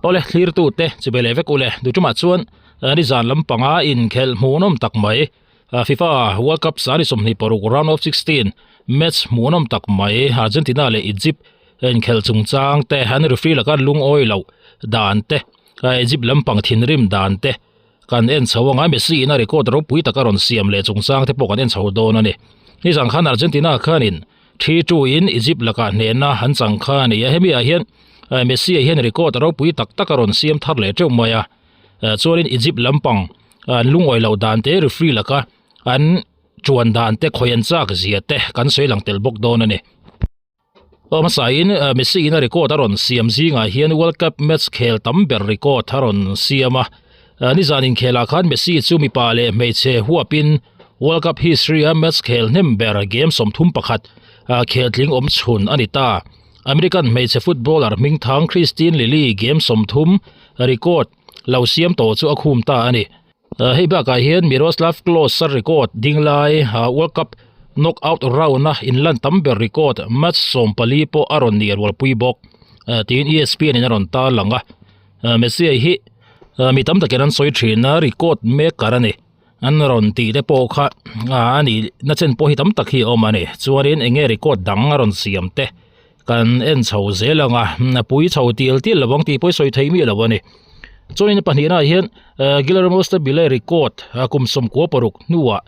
Awle thlirtute chu be leh vek ule duhtumah chuan nizan lampanga inkhelh hmuhnawm tak mai FIFA World Cup sani 26 round of 16 match hmuhnawm tak mai Argentina leh Egypt inkhelh chungchang te an referee laka lungawi loh dan te Egypt lampang thinrim dan te kan en chho anga Messi in a record ropui tak a rawn siam leh chungchang te pawh kan en chho dawn a ni. Nizan khan Argentina khanin 3-2 in Egypt lakah hnehna an chang kha a ni a, hemi ah hian Messi ah hian record ropui tak tak a rawn siam thar leh teuh mai a, chuanin Egypt lampang an lungawi loh dan te referee laka an chuan dan te khawi an chak zia te kan sawi lang tel bawk dawn a ni. Aw hmasain Messi in a record a rawn siam zingah hian World Cup match khel tam ber record a rawn siam a. Nizan inkhelah khan Messi chu mipa leh hmeichhe huapin World Cup history a match khel hnem ber game 31 khel tling awm chhun a ni ta. American hmeichhe footballer hmingthang Kristine Lilly game 30 record lo siam tawh chu a khum ta a ni. Hei bakah hian Miroslav Klose record dinglai World Cup knockout round-a inlan tam ber record match 14 pawh a rawn nih rualpui bawk tiin ESPN in a rawn tarlang a. Messi hi mi tam takin an sawi thin a, record maker a ni. An rawn tih te pawh kha a nih na chen pawh hi tam tak hi a awm a ni. Chuanin eng nge record dang a rawn siam te kan en chho zel ang a, a pui chho tial tial lo ang tih pawh i sawi thei miah lo a ni. Chuanin pahnihna ah hian Guillermo Stabile record kum 16 hnuah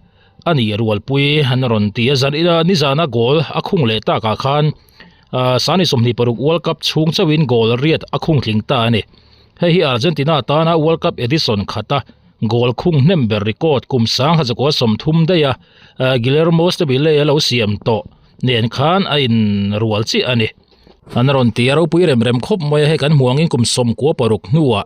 a nih rualpui an rawn ti a, zan ina nizana goal a khung leh takah khan sani 26 World Cup chhung chauhin goal riat a khung tling ta a ni. Hei hi Argentina tana World Cup edition khata goal khung hnem ber record kum 1930 daih a Guillermo Stabile a lo siam tawh. Nen khan a in rual chiah a ni. An rawn ti a ropui rem rem khawp mai a, hei kan hmuh angin kum 16 hnuah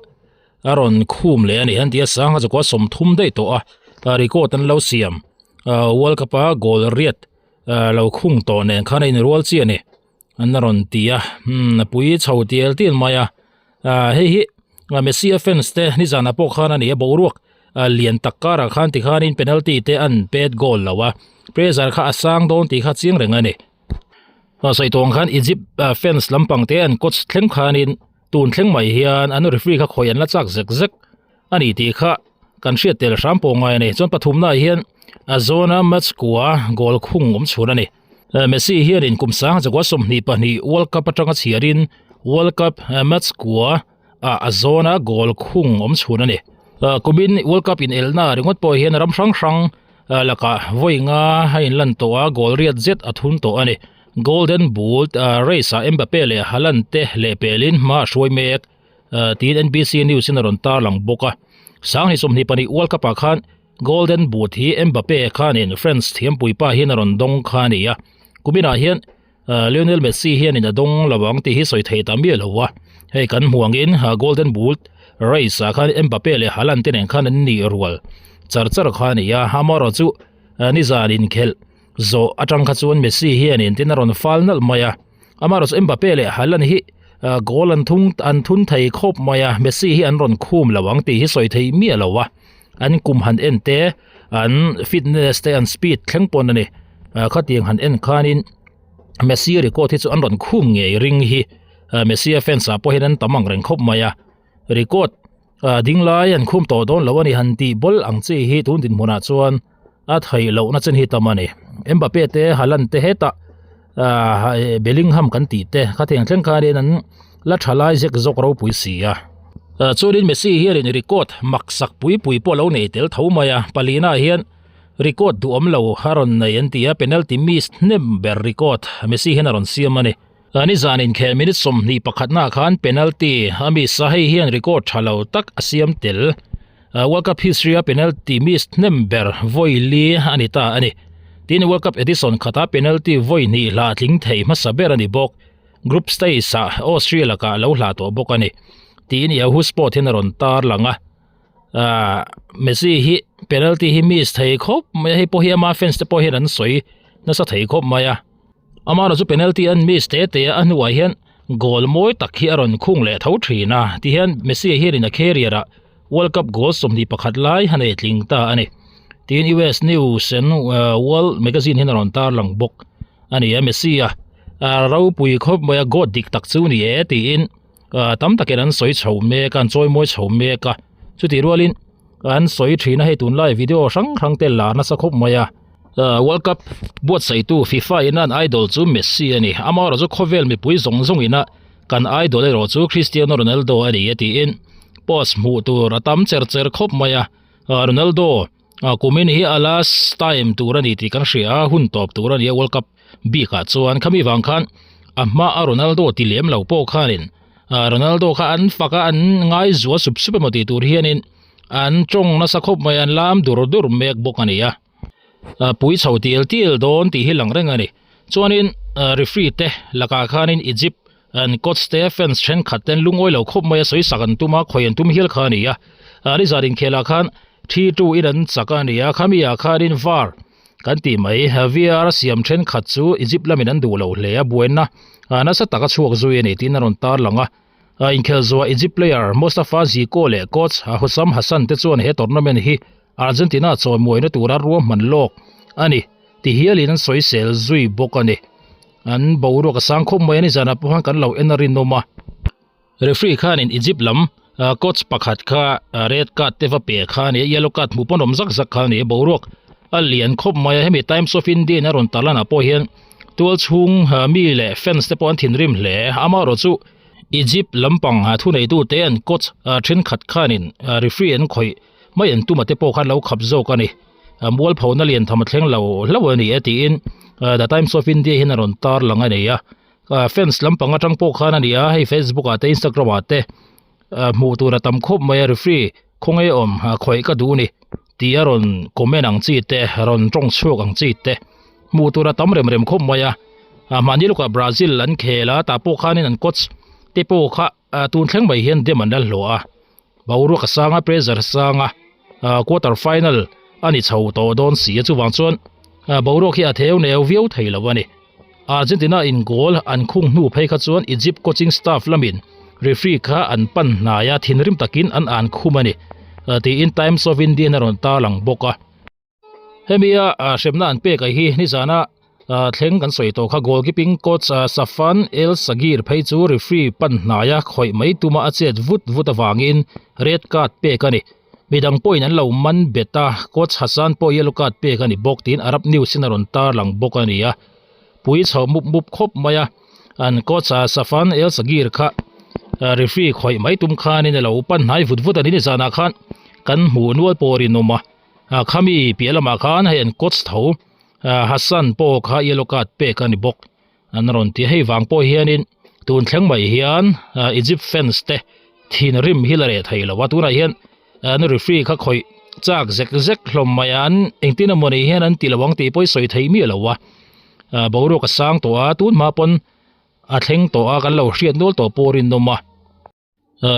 a rawn khum leh a ni. An ti a sanga chukua 30 daih tawh a record an lo siam World Cup a goal riat lo khung tawh nen khan a in rual chiah a ni. An rawn ti a a pui chho tial tial mai a hei hi Messi a fans te nizanah pawh khan a ni a boruak lian tak karah khan tikhanin penalty te an pet goal lo a pressure kha a sang dawn tih kha chiang reng a ni sawi tawng khan Egypt fans lampang te an coach thleng khanin tun thleng mai hian an referee kha khawi an la chak zek zek a ni tih kha kan hriat tel hram pawh ngai a ni chuan pathumna ah hian a zawna match kua goal khung awm chhun a ni Messi hianin kum sang chakua 22 World Cup atanga chhiarin World Cup match kua ah a zawna goal khung awm chhun a ni. Kumin World Cup in elna ringawt pawh hian ram hrang hrang lakah vawi nga a inlan tawh a, goal riat zet a thun tawh a ni. Golden Boot race ah Mbappe leh Haaland te lehpelin hma a hruai mek tiin NBC News in a rawn tarlang bawk a. Sanghnih 24 World Cup ah khan Golden Boot hi Mbappe khanin France thiampui pa hian a rawn dawng kha a ni a. Kuminah hian Lionel Messi hianin a dawng lo ang tih hi sawi thei ta miah lo a, hei kan hmu angin Golden Boot race ah khan Mbappe leh Haaland te nen khan an nih rual char char kha a ni a, amaherawh chu nizan inkhelh zawh atang kha chuan Messi hianin tin a rawn fal nalh mai a, amaherawh chu Mbappe leh Haaland hi goal an thung an thun thei khawp mai a, Messi hi an rawn khum lo ang tih hi sawi thei miah lo a, an kum han en te an fitness te an speed thleng pawn a ni. Khatiang han en khanin Messi record hi chu an rawn khum ngei ring hi Messi a fans ah pawh hian an tam ang reng khawp mai a record ding lai an khum tawh dawn lo a ni han tih bawl ang chi hi tun dinhmunah chuan a theih lohna chen hi tam a ni Mbappe te Haaland te hetah Bellingham kan tih te khatiang thleng khanin an la tha lai zek zawk ropui si a chuanin Messi hianin record mak sak pui pui pawh lo nei tel tho mai a palina hian Record duhawm lo a rawn nei an ti a, penalty miss hnem ber record Messi hian a rawn siam a ni. Nizan inkhel minute 21 ah khan penalty a miss a, hei hian record tha lo tak a siam tel. World Cup history a penalty miss hnem ber vawi li a ni ta a ni. Tin, World Cup edition khata penalty vawi hnih hlah tling thei hmasa ber a ni bawk. Group stage ah Austria lakah lo hlah tawh bawk a ni. Tiin Yahoo Sport hian a rawn tarlang a. Ah Messi hi penalty hi miss thei khawp mai a hei pawh hi ama fans te pawh hian an sawi nasa thei khawp mai a amaherawh chu penalty an miss te te a a hnuah hian goal mawi tak hi a rawn khung leh tho thin a tihian Messi hianin a career ah World Cup goal 21 lai a nei tling ta a ni tin US News and World Magazine hian a rawn tarlang bawk a ni a Messi a ropui khawp mai a goat dik tak chu ni e tiin. Tam takin an sawi chho mek a, an chawi mawi chho mek a, chutih rualin an sawi thin a hei tunlai video hrang hrang te lar nasa khawp mai a. World Cup buatsaihtu FIFA in an idol chu Messi a ni, amaherawh chu khawvel mipui zawng zawng ina kan idol erawh chu Cristiano Ronaldo a ni a tiin post hmuh tur a tam cher cher khawp mai a, Ronaldo kumin hi a last time tur a ni tih kan hria a, hun tawp tur a ni a World Cup bikah chuan khami vang khan a hma a Ronaldo ti lem lo pawh khanin Ronaldo kha an fak a an ngai zual sup sup emaw tih tur hianin an tawng nasa khawp mai an lam dur dur mek bawk a ni a pui chho tial tial dawn tih hi lang reng a ni chuanin referee te lakah khanin Egypt an coach te fans thenkhat ten lungawi lo khawp mai a sawi sak an tum a khawi an tum hial kha a ni a nizan inkhelah khan 3-2 in an chak a ni a khami ah khanin var Kan tih mai, VR siam thenkhat chu Egypt lamin an duh loh hle a, buaina nasa tak a chhuak zui a ni tiin a rawn tarlang a. Inkhel zuah Egypt player Mostafa Zico leh coach Hossam Hassan te chuan he tournament hi Argentina chawimuaina tura ruahman lawk a ni ti hialin an sawisel zui bawk a ni. An boruak a sang khawp mai a ni zanah pawh khan kan lo en a rinawm a. Referee khanin Egypt lam coach pakhat kha red card te va pe kha a ni a, yellow card hmuh pawn awm zak zak kha a ni a, boruak a lian khawp mai a, hemi Times of India in a rawn tarlan ah pawh hian tual chhung mi leh fans te pawh an thinrim hle, amaherawh chu Egypt lampang thuneitu te an coach thenkhat khanin referee an khawih mai an tum a te pawh khan lo khap zawk a ni, mualphona lian tham a thleng lo hlauh a ni e tiin The Times of India hian a rawn tarlang a ni a. Fans lampang atang pawh khan a ni a, hei Facebook ah te Instagram ah te hmuh tur a tam khawp mai a referee khawnge awm khawih ka duh ni tih a rawn comment ang chi te rawn tawng chhuak ang chi te hmuh tur a tam rem rem khawp mai a, mahni lawkah Brazil an khel a tah pawh khanin an coach te pawh kha tun thleng mai hian dem an la hlawh a. Boruak a sang a, pressure a sang a, quarter final a ni chho tawh dawn si a, chuvang chuan boruak hi a theu neu viau thei lo a ni. Argentina in goal an khung hnu phei kha chuan Egypt coaching staff lamin referee kha an pan hnai a, thinrim takin an an khum a ni, tiin Times of India in a rawn tarlang bawk a. Hemi a hremna an pek ai hi nizana thleng kan sawi tawh kha goalkeeping coach Safan El Sagir phei chu referee pan hnaia khawih mai tuma a chet vut vut avangin red card pek a ni. Midang pawhin an lo man bet a, coach Hassan pawh yellow card pek a ni bawk tiin Arab News in a rawn tarlang bawk a ni a. Pui chho mup mup khawp mai a, an coach Safan El Sagir kha referee khawih mai tum khanin a lo pan hnai vut vut a ni nizanah khan kan hmuh nual pawh a rinawm a. Khami piah lamah khan hei an coach tho Hassan pawh kha yellow card pek a ni bawk an rawn ti a, hei vang pawh hianin tun thleng mai hian Egypt fans te thinrim hi la reh thei lo a, tunah hian an referee kha khawih chak zek zek hlawm mai a, an engtin emaw ni hian an ti lo ang tih pawh i sawi thei miah lo a, boruak a sang tawh a, tun hma pawn a thleng tawh a kan lo hriat nual tawh pawh rinawm a.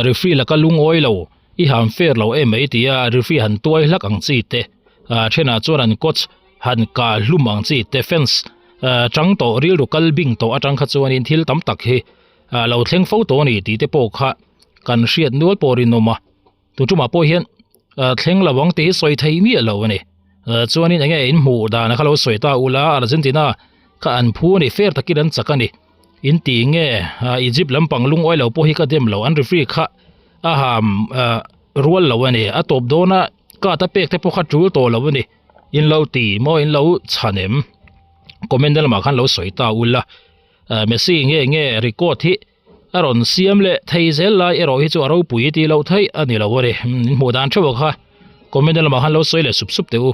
Referee laka lungawi lo, i han fair lo em mai tia referee han tuai hlak ang chi te, thenah chuan an coach han kah hlum ang chi te, fans chang tawh rilru kal bing tawh atang kha chuanin thil tam tak hi lo thleng fo tawh a ni tih te pawh kha kan hriat nual pawh rinawm a. Tun tumah pawh hian thleng lo ang tih hi sawi thei miah lo a ni. Chuanin enge in hmuh dan kha lo sawi ta ula Argentina kha an phu a ni, fair takin an chak a ni. In ti nge Egypt lampang lungawi lo pawh hi ka dem lo, an referee kha a ham rual lo a ni. A tawp dawna card a pek te pawh kha tul tawh lo a ni. In lo ti maw in lo chhan em? Comment na lamah khan lo sawi ta ula. Messi nge nge record hi A rawn siam leh thei zel lai erawh hi chu a ropui tih loh theih a ni lo a ni. In hmuh dan theuh kha comment lamah khan lo sawi leh sup sup teh u.